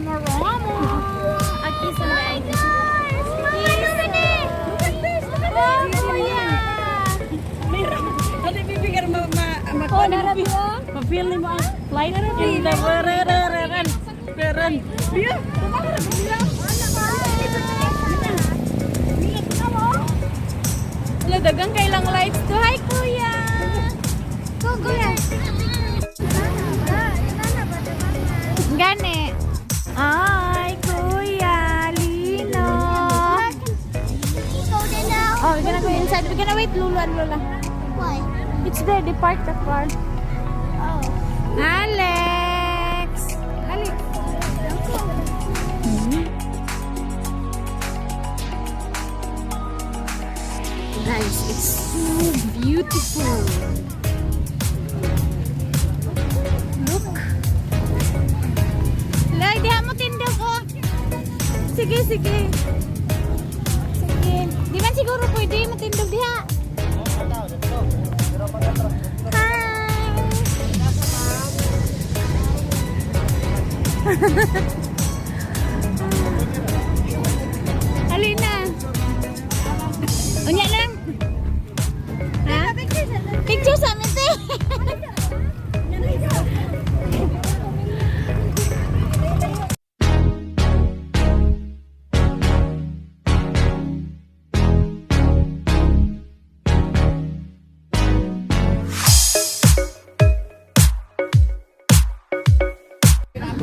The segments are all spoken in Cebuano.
Moramo. A kiss on the eye. Kiss. Oh, kuya. Ano bibigyan ma ma ma Oh, narabi oh. Ma-feel nimo ang light in the ren ren. Biya. Wala, dagang kailang lights to. Hi, kuya. Go, kuya. Gani. Ay, Kuya Lino. Oh, we're gonna go inside. We're gonna wait, Lulu and Lola. Why? It's there. They parked the car. Oh. Alex! Alex! Guys, it's so beautiful. Look. Lay, diha mo tindog, oh. Sige, sige. Sige. Di man siguro pwede matindog diha. Hi! Alina. Unya lang. Ha? Picture sa amin, te.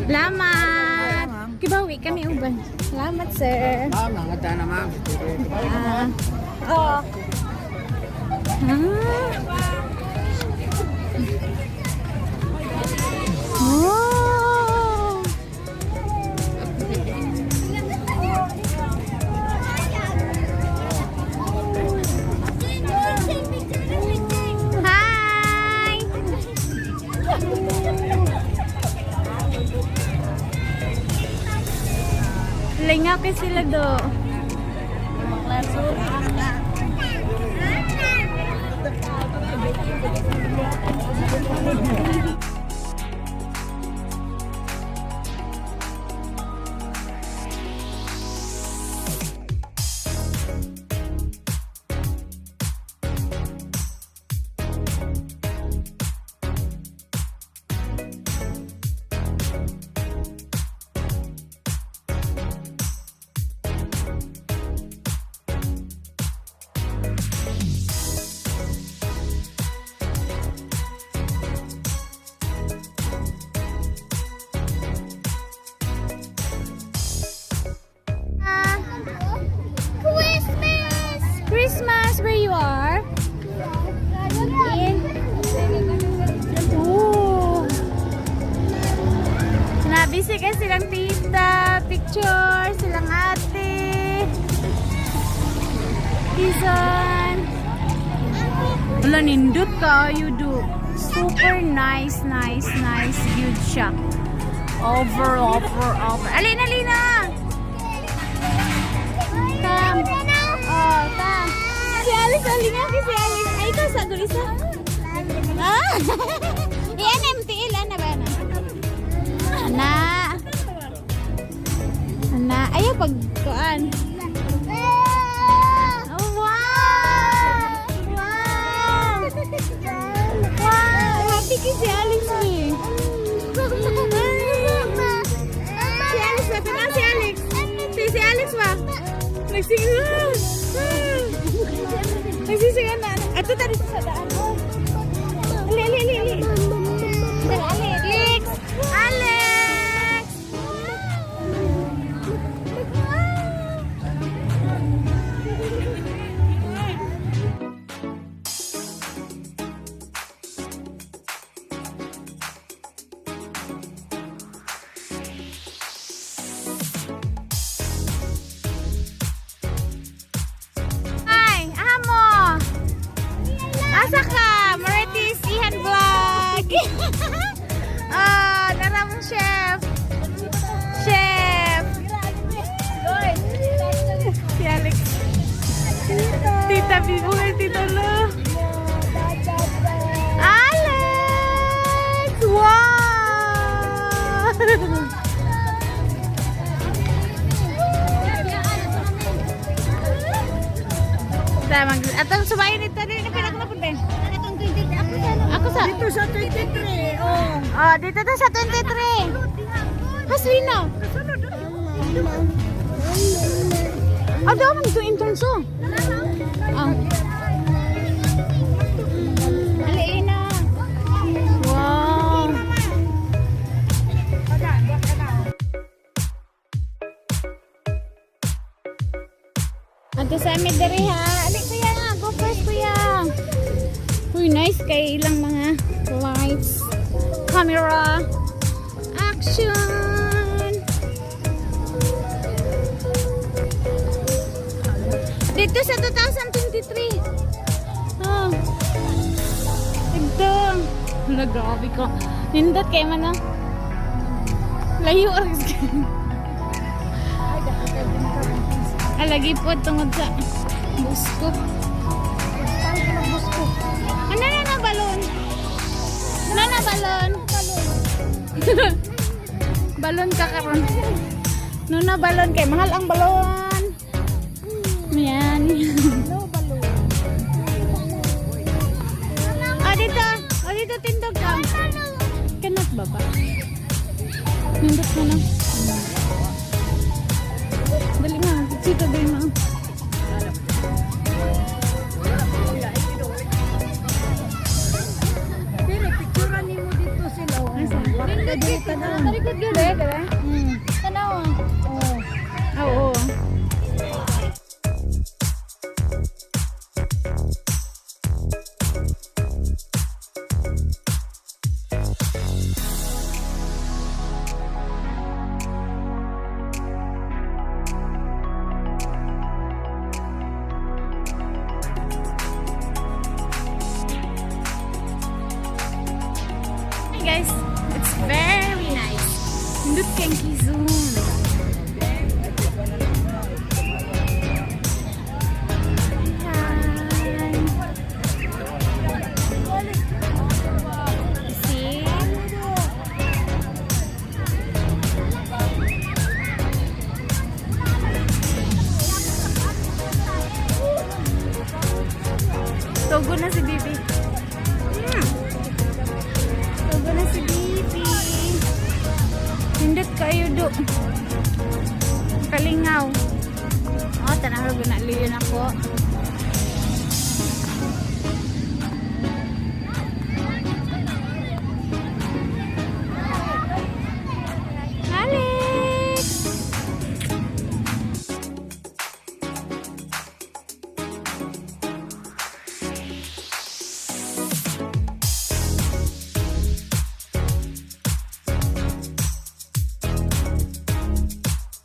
Salamat. Kibawi kami uban. Salamat, sir. Ma'am, nangata na, ma'am. Ah. Oo. Ah. Oh. Hi! Lingaw kay sila do. Ah, Christmas! Christmas, where you are? In. Oh. Nabisi ka silang tita, picture, silang ate. Kizan. Wala, nindot ka, you do. Super nice, nice, nice, good siya. Over, over, over. Alina, Alina! Tam. Oh, tam. Si Alice, alina, si Alice. Ay, ikaw sa isa. Ah! Iyan, MTL, ana ba na? Ana. Ana, ayaw pag kuan. Oh, wow! Wow! Wow! Happy kay si Alex eh. Si Alex ba? Tama si Alex. Si Alex ba? Nagsigaw. Nagsisigaw na. Ato tayo dito sa daan. Oh. Ali, ali, ali, ali. Alex! Alex! Hi! Aha mo! Asa ka? Marites Ihan Vlog! Ah, naramong chef! Chef! Si Alex. Tita Bibo kay Tita Lo. Alex! Wow! Atong subayon nito dili na pila ko na punta. Ako sa Dito sa 23, oh. Oh, dito ta sa 23. Haslina. Ah, daw man ito entrance oh. Ah. Alina. Wow. Ato sa amin diri ha. Ali kuya, go first kuya. Uy, nice kay ilang mga lights, camera, action. Dito sa 2023. Oh. Ito. Hala, grabe ko. Nindot kay man ah. Layo oras kayo. Alagi po tungod sa busko. Ano na na balon? Ano na balon? Balon ka karon. No na balon kay mahal ang balon. Yan. No, balon. Ah, dito. Ah, dito tindog ka. Kanat ba ba? Nindot mo na. Dali na. Sito, dali na. Pero picturean nimo dito sila. Oh. Nindot dito. Talikod gud eh, diba? Tanaw. Oh. Oo. Hi guys, it's very nice. Nindot kay Zoom. Hi. See? Togo na si Bibi. Togo na si Bibi. Nindot kayo do. Kalingaw. Oh, tanaw ko na liyon ako. Alex!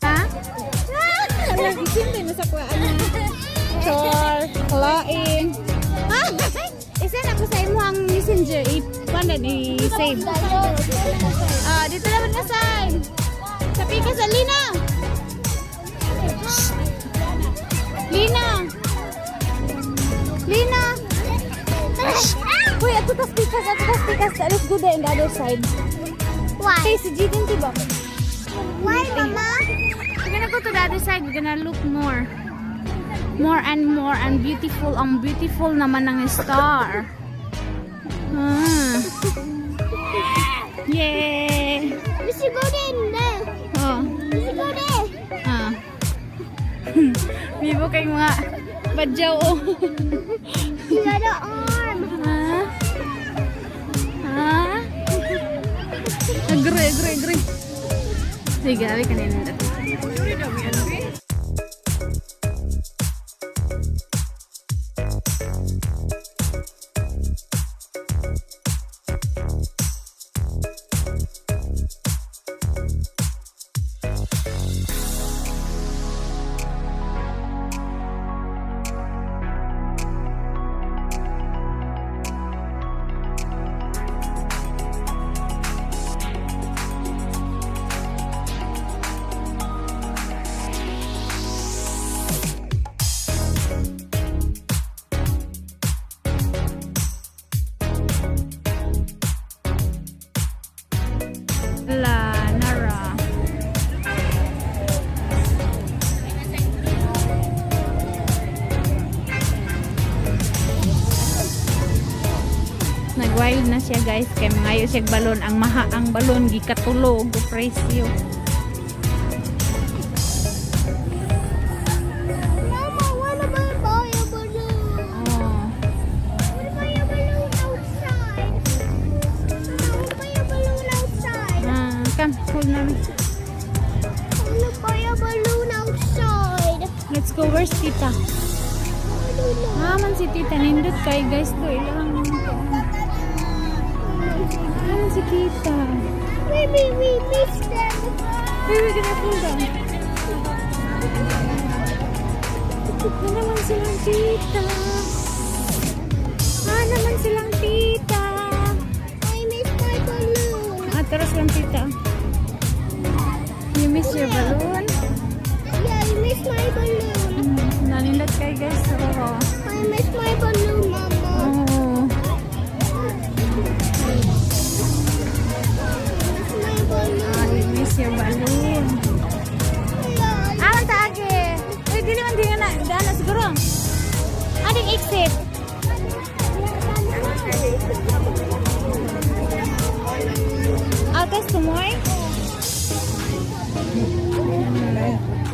Ha? Lagi na sa kuhaan na. Char, kalain. Isa na ko sa imo ang messenger i-panda ni save. Ah, dito naman na sign. Sabi ka sa Lina. Shh. Lina. Lina. Shh. Uy, ato tas pikas, ato tas pikas. Let's go there in the other side. Why? Hey, si Jidin, diba? Why, Mama? We're gonna go to the other side. We're gonna look more. More and more and beautiful. Ang beautiful naman ng star. Ah. Yay! We should go there and there. Oh. We should go there. Ah. Bibo kayong mga badyaw. Oh. The other arm. Ha? Ha? Agree, agree, agree. Sige, grabe kanina. siya, guys, kay mangayo siya balon. Ang maha ang balon gikatulo og presyo. Mama, what about buy a balloon? Oh. What buy a balloon outside? Mama, what buy a balloon outside? Ah, come, hold, Mommy. I wanna buy a balloon outside. Let's go. Where's Tita? I don't know. Ah, man si Tita. Nindot kay, guys, do ilang. Ah, si Tita. Maybe we missed them. Wait, we're gonna pull them. Na naman silang tita. Ah, naman silang tita. I miss my balloon. Ah, tara silang tita. You miss your balloon? Yeah, I miss my balloon. Nanindot kay, guys. So, I miss my balloon, Mama. Oh. I miss my balloon. Ah, you miss your balloon. Yeah. Ah, man taagi. Uy, dili man di nga na. Daan na siguro. Ading exit. Altas tumoy?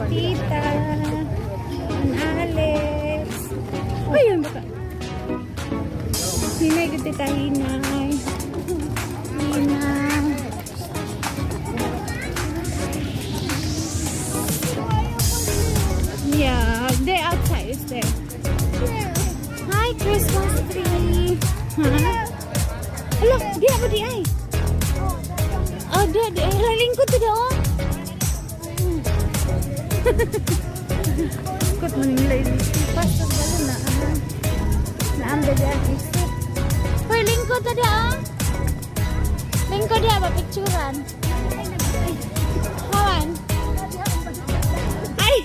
Tita. And Alex. Uy, yun baka. Hinay ko, Tita, hinay. Hinay. Yeah, they outside is there. Hi, Christmas tree. Huh? Ala, di ako di ay. Oh, di, di. Ay, lingkod to da, oh. Lingkod man nila ilipas ang balon na. Ah. Naam da di ang isip. Hoy, lingkod to da, oh. Lingkod da, ba picturean. Hawan. Ay!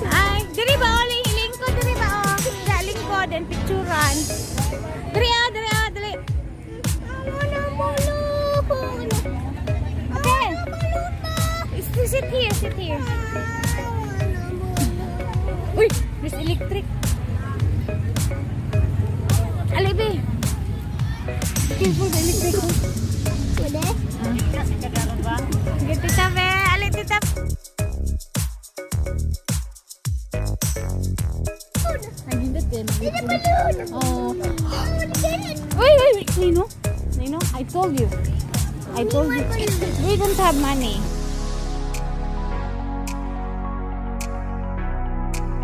Ay, diri ba oh, lingkod diri ba oh. Da lingkod and picturean. Diri ah, diri ah, diri. I want a balloon. Okay. Sit here, sit here. Uy, there's electric. Alibi. Careful the electric. Oh. Pwede? Sige, Tita Be. Ali, Tita. Nagindot din. It's a balloon. Oh. I want to get it. Wait, wait, wait. Nino? Nino, I told you. I told you. We don't have money.